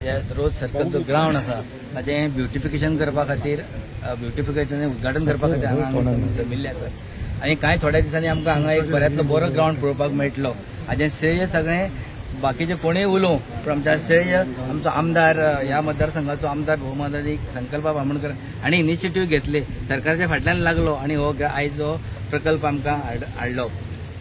रोज circle जो ground आसा ताचें ब्युटिफिकेशन करपा खातीर, ब्युटिफिकेशन उद्घाटन करपा खातीर हांगा जमिल्ले आसा आनी कांय थोड्या दिसांनी आमकां हांगा एक बऱ्यांतलो बरो ग्रावंड पळोवपाक मेळटलो. हाजें श्रेय सगळें बाकीचे कोणूय उलोवं पूण आमच्या श्रेय आमचो आमदार, ह्या मतदारसंघाचो आमदार भोवमानादीक संकल्प आमोणकर हांणी इनिशिएटीव घेतली, सरकारच्या फाटल्यान लागलो आनी हो आयज हो प्रकल्प आमकां हाडलो.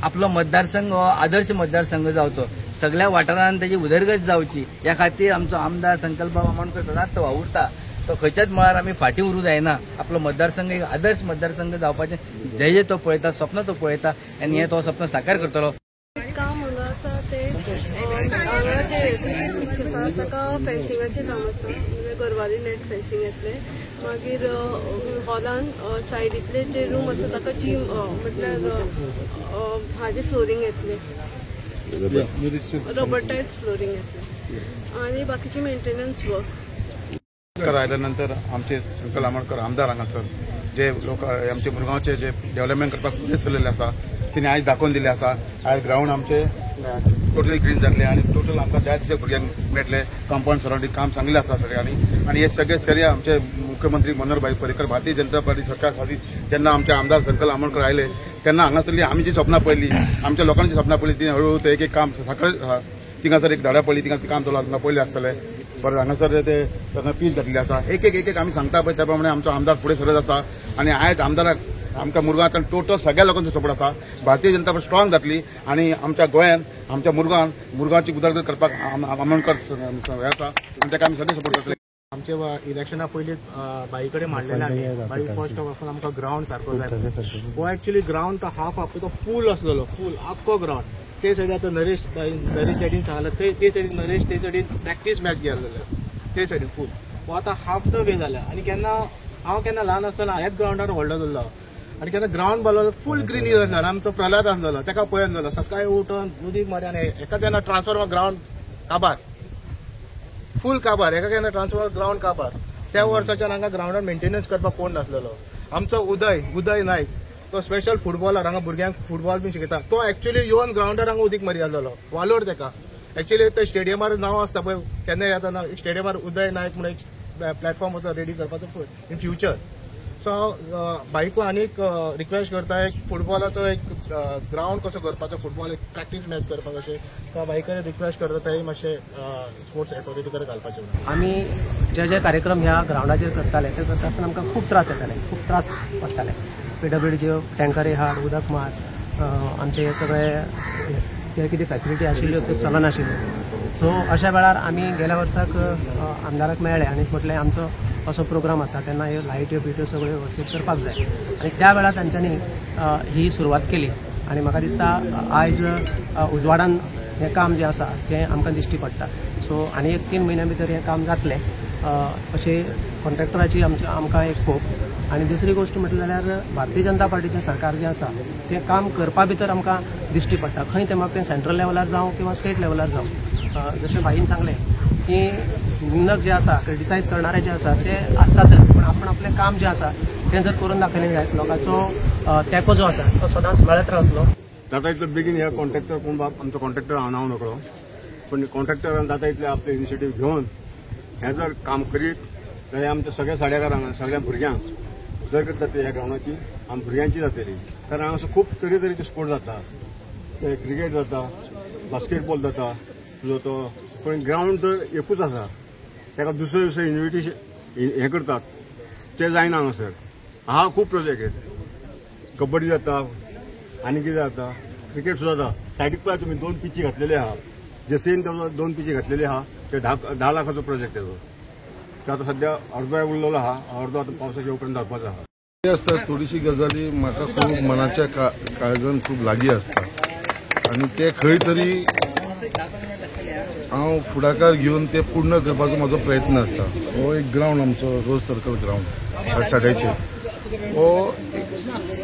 आपलो मतदारसंघ हो आदर्श मतदारसंघ जावचो, सगळ्या वाठारांत ताची उदरगत जावची ह्या खातीर आमचो आमदार संकल्प आमोणकर सदांच तो वावुरता. तो खंयच्याच मळार आमी फाटीं उरूंक जायना. आपलो मतदारसंघ एक आदर्श मतदारसंघ जावपाचें ध्येय तो पळयता, स्वप्न तो पळयता आनी हें तो स्वप्न साकार करतलो. काम हांगा आसा तें हांगा जें पिच आसा ताका फेन्सिंगाचें काम आसा, म्हणजे गरवारी नेट फेन्सिंग येतलें. मागीर हॉलान सायडींतले जे रूम आसा ताका जीम म्हटल्यार हाजें फ्लोरींग येतलें, रबर टायल्स फ्लोरींग येतलें आनी बाकीचे मेंटेनन्स वर्क. आयल्या नंतर आमचे संकल्प आमोणकर आमदार हांगासर जे लोक आमचे मुरगांवचे जे डेव्हलपमेंट करपाक फुडें सरलेले आसा तेणी आयज दाखोवन दिल्ले आसा. आयज ग्रावंड आमचे टोटली ग्रीन जातले आनी टोटल आमकां जाय तशे भुरग्यांक मेळटले. कंपाउंड सरावंडींग काम सांगिल्लें आसा सगळ्यांनी आनी हे सगळे श्रेय आमचे मुख्यमंत्री मनोहर भाई पर्रीकर, भारतीय जनता पार्टी सरकार खातीर जेन्ना आमचे आमदार संकल्प आमोणकर आयले तेन्ना हांगासरली आमी जी स्वप्नां पळयली, आमच्या लोकांची स्वप्नां पळयली, ती हळूहळू ते एक एक काम साकर थिंगासर एक झाडां पडली, थिंगा काम चललां, तुमकां पयलें आसतलें. परत हांगासर ते तांकां पीच घातलेली आसा. एक एक एक एक आमी सांगता पळय त्या प्रमाणे आमचो आमदार फुडें सरत आसा आनी आयज आमदाराक आमकां मुरगांवांतल्यान टोटल सगळ्या लोकांचो सपोर्ट आसा. भारतीय जनता पार्टी स्ट्रॉंग जातली आनी आमच्या गोंयांत आमच्या मुरगांवांत मुरगांवची उदरगत करपाक आमोणकर हे आसा आनी ताका आमी सगळे सपोर्ट करतले. आमचे इलेक्शना पयलीं बाई कडेन मांडलेलें आमी, बाई फर्स्ट ऑफ ऑल आमकां ग्रावंड सारको जाय. हो एक्चुअली ग्रावंड तो हाफ आफ तो फूल आसलेलो, फूल आख्खो ग्रावंड. ते सायडीन आतां नरेश बाई, नरेश डॅडीन सांगलें ते सायडीन नरेश ते सायडीन प्रॅक्टीस मॅच घेतलेले ते सायडीन फूल. हो आतां हाफ the way जाल्या आनी केन्ना हांव केन्ना ल्हान आसतना ह्याच ग्रावंडार व्हडलो जाल्लो आनी केन्ना ग्रावंड बलो फूल ग्रिनी जाल्लो. आमचो प्रल्हाद आसलेलो ताका पळोवन जालो सकाळी उठून उदीक मारी आनी एका केन्ना ट्रान्सफॉर्मर ग्रावंड काबार, फूल काबार, एका केन्ना ट्रान्सफॉर्मर ग्रावंड काबार. त्या वर्साच्यान हांगा ग्रावंडार मेंटेनन्स करपाक कोण नासलेलो. आमचो उदय उदय नायक तो स्पेशल फुटबॉलर, हांगा भुरग्यांक फुटबॉल बी शिकयता. तो एक्चुअली येवन ग्रावंडार हांगा उदीक मारी आसलेलो, वालोर ताका. एक्चुअली ते स्टेडियमार नांव आसता पळय, केन्ना येता ना स्टेडियमार उदय नायक म्हणून एक प्लॅटफॉर्म आसा रेडी करपाचो इन फ्युचर. सो हांव बाईकू आनीक रिक्वेस्ट करता, एक फुटबॉलाचो एक ग्रावंड कसो करपाचो, फुटबॉल एक प्रॅक्टीस मॅच करपाक अशें सो हांव बाई कडेन रिक्वेस्ट करता, तेय मातशें स्पोर्ट्स ऑथॉरिटी कडेन घालपाचें. आमी जे जे कार्यक्रम ह्या ग्रावंडाचेर करताले ते करता आसतना आमकां खूब त्रास येताले, खूब त्रास पडटाले. पीडब्ल्यूडीच्यो टँकरी हाड, उदक मार, आमचे हे सगळे जे कितें फॅसिलिटी आशिल्ल्यो त्यो चलनाशिल्ल्यो. सो अशा वेळार आमी गेल्या वर्साक आमदाराक मेळ्ळे आनी म्हटलें आमचो असो प्रोग्राम आसा तेन्ना ह्यो लायट्यो बिट्यो सगळ्यो व्यवस्थीत करपाक जाय आनी त्या वेळार तांच्यांनी ही सुरवात केली आनी म्हाका दिसता आयज उजवाडान हें काम जें आसा तें आमकां दिश्टी पडटा. सो आनी एक 3 म्हयन्या भितर हें काम जातलें अशें कॉन्ट्रॅक्टराची आमकां एक होप. आनी दुसरी गोश्ट म्हटलें जाल्यार भारतीय जनता पार्टीचें सरकार जें आसा तें काम करपा भितर आमकां दिश्टी पडटा. खंय तें मागीर तें सेंट्रल लेवलार जावं किंवा स्टेट लेवलार जावं, जशें भाईन सांगलें की निंदक जे आसा, क्रिटिसायज करणारे जे आसा ते आसतातच, पूण आपण आपलें काम जें आसा तें जर करून दाखयलें जायत लोकांचो तेंको जो आसा तो सदांच मेळत रावतलो. जाता इतलो बेगीन ह्या कॉन्ट्रॅक्टर कोण बाब आमचो कॉन्ट्रॅक्टर हांव नांव नकळो, पूण कॉन्ट्रॅक्टरान जाता इतलें आपलें इनिशिएटीव घेवन हें जर काम करीत जाल्यार आमच्या सगळ्या साड्याकारांक, सगळ्या भुरग्यांक उदरगत जातली ह्या ग्रावंडाची, आम भुरग्यांची जातली. कारण हांगासर खूब तरेतरेचे स्पोर्ट जाता, ते क्रिकेट जाता, बास्केटबॉल जाता, तुजो तो पूण ग्रावंड तर एकूच आसा, ताका दुसरे दुसरे इन्विटेशन हें करतात ते जायना हांगासर. हा खूब प्रोजेक्ट, कबड्डी जाता आनी कितें जाता, क्रिकेट सुद्दां जाता. सायडीक पळय तुमी 2 पिची घातलेले आहा, जेसीन ताजो 2 पिची घातलेले आहा, ते 10 लाखाचो प्रोजेक्ट तेजो. आतां सद्या अर्दो उरलेलो आहा, अर्दो आतां पावसाच्या उपरांत जावपाचो आहा. आसता थोडीशी गजाली म्हाका खूब मनाच्या काळजान खूब लागीं आसता आनी ते खंय तरी हांव फुडाकार घेवन ते पूर्ण करपाचो म्हाजो प्रयत्न आसता. हो एक ग्रावंड आमचो रोज सर्कल ग्रावंड साड्याचेर, हो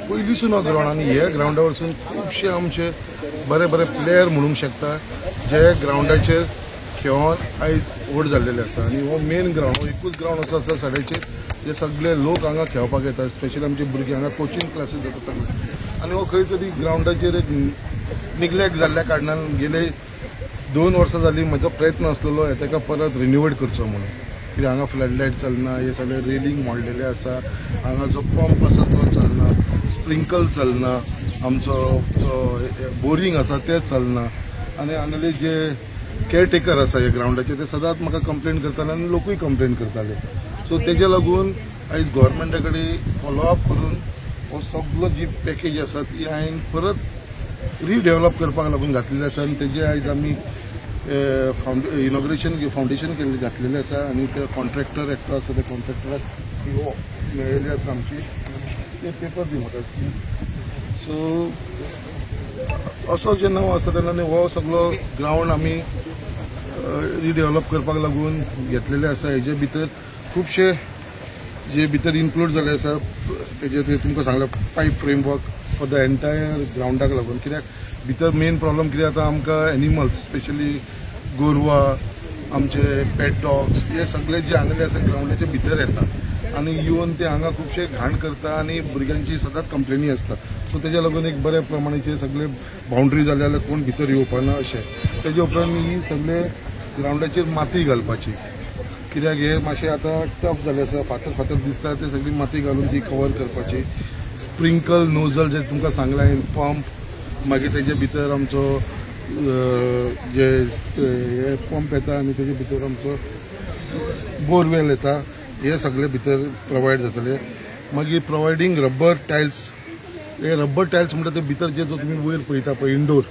पयलींसून हो ग्रावंड आनी ह्या ग्रावंडा वरसून खुबशे आमचे बरे बरे प्लेयर म्हणूंक शकता जे ग्रावंडाचेर खेळोन आयज व्हड जाल्लेले आसा. आनी हो मेन ग्रावंड, हो एकूच ग्रावंड असो आसा साड्याचेर जे सगळे लोक हांगा खेळपाक येतात, स्पेशली आमचे भुरगे हांगा कोचिंग क्लासीस जाता सगळे. आनी हो खंय तरी ग्रावंडाचेर एक निग्लेक्ट जाल्ल्या कारणान गेले 2 वर्सां जाली म्हजो प्रयत्न आसलेलो ताका परत रिन्युवेट करचो म्हणून, कित्याक हांगा फ्लड लायट चलना, हे सगळे रेलिंग मोडलेले आसा, हांगा जो पंप आसा तो चलना, स्प्रिंकल चलना, आमचो बोरींग आसा तें चलना आनी हांगेले जे केअरटेकर आसा हे ग्रावंडाचे ते सदांच म्हाका कंप्लेन करताले आनी लोकूय कंप्लेन करताले. सो तेजे लागून आयज गव्हर्मेंटा कडेन फॉलोअप करून हो सगलो जी पॅकेज आसा ती हांवें परत रिडेवलप करपाक लागून घातलेली आसा आनी तेजे आयज आमी इनॉग्रेशन फावंडेशन केल्ले घातलेले आसा आनी ते कॉन्ट्रॅक्टर एकटो आसा त्या कॉन्ट्रॅक्टराक पीओ मेळिल्ली आसा आमची, ते पेपर दी म्हाका. सो असो जेन्ना आसा तेन्ना हो सगलो ग्रावंड आमी रिडेवलप करपाक लागून घेतलेले आसा. हेजे भितर खुबशे जे भितर इन्क्लूड जाल्ले आसा तेजे ते तुमकां सांगला pipe framework for the entire ग्रावंडाक लागून, कित्याक भितर मेन प्रॉब्लम कितें जाता आमकां एनिमल्स स्पेशली गोरवां, आमचे पेट डॉग्स हे सगळे जे हांगले आसा ग्रावंडाचे भितर येता आनी येवन ते हांगा खुबशे घाण करता आनी भुरग्यांची सदांच कंप्लेनी आसता. सो तेज्या लागून एक बऱ्या प्रमाणाचे सगळे बाउंड्री जाले जाल्यार कोण भितर येवपाना अशें. तेजे उपरांत ही सगळे ग्रावंडाचेर माती घालपाची, कित्याक हे मातशें आतां टफ जालें आसा, फातर फातर दिसता, ते सगळी माती घालून ती कवर करपाची. स्प्रिंकल नोजल जे तुमकां सांगलां हांवें, पंप, मागीर तेजे भितर आमचो जे हे पंप येता आनी तेजे भितर आमचो बोरवेल येता, हे सगळे भितर प्रोवायड जातले. मागीर प्रोवायडींग रबर टायल्स, हे रबर टायल्स म्हणटा ते भितर जे जो तुमी वयर पळयता पळय इंडोर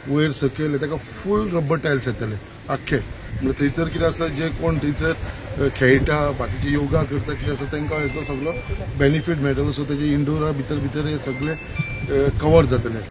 वयर सकयल ताका फूल रबर टायल्स येतले आख्खे. म्हणजे थंयसर कितें आसा जे कोण थंयसर खेळटा, बाकीचे योगा करता कितें आसा तांकां हेचो सगलो बेनिफीट मेळटलो. सो तेजे इंडोरा भितर भितर हे सगळे कवर जातले.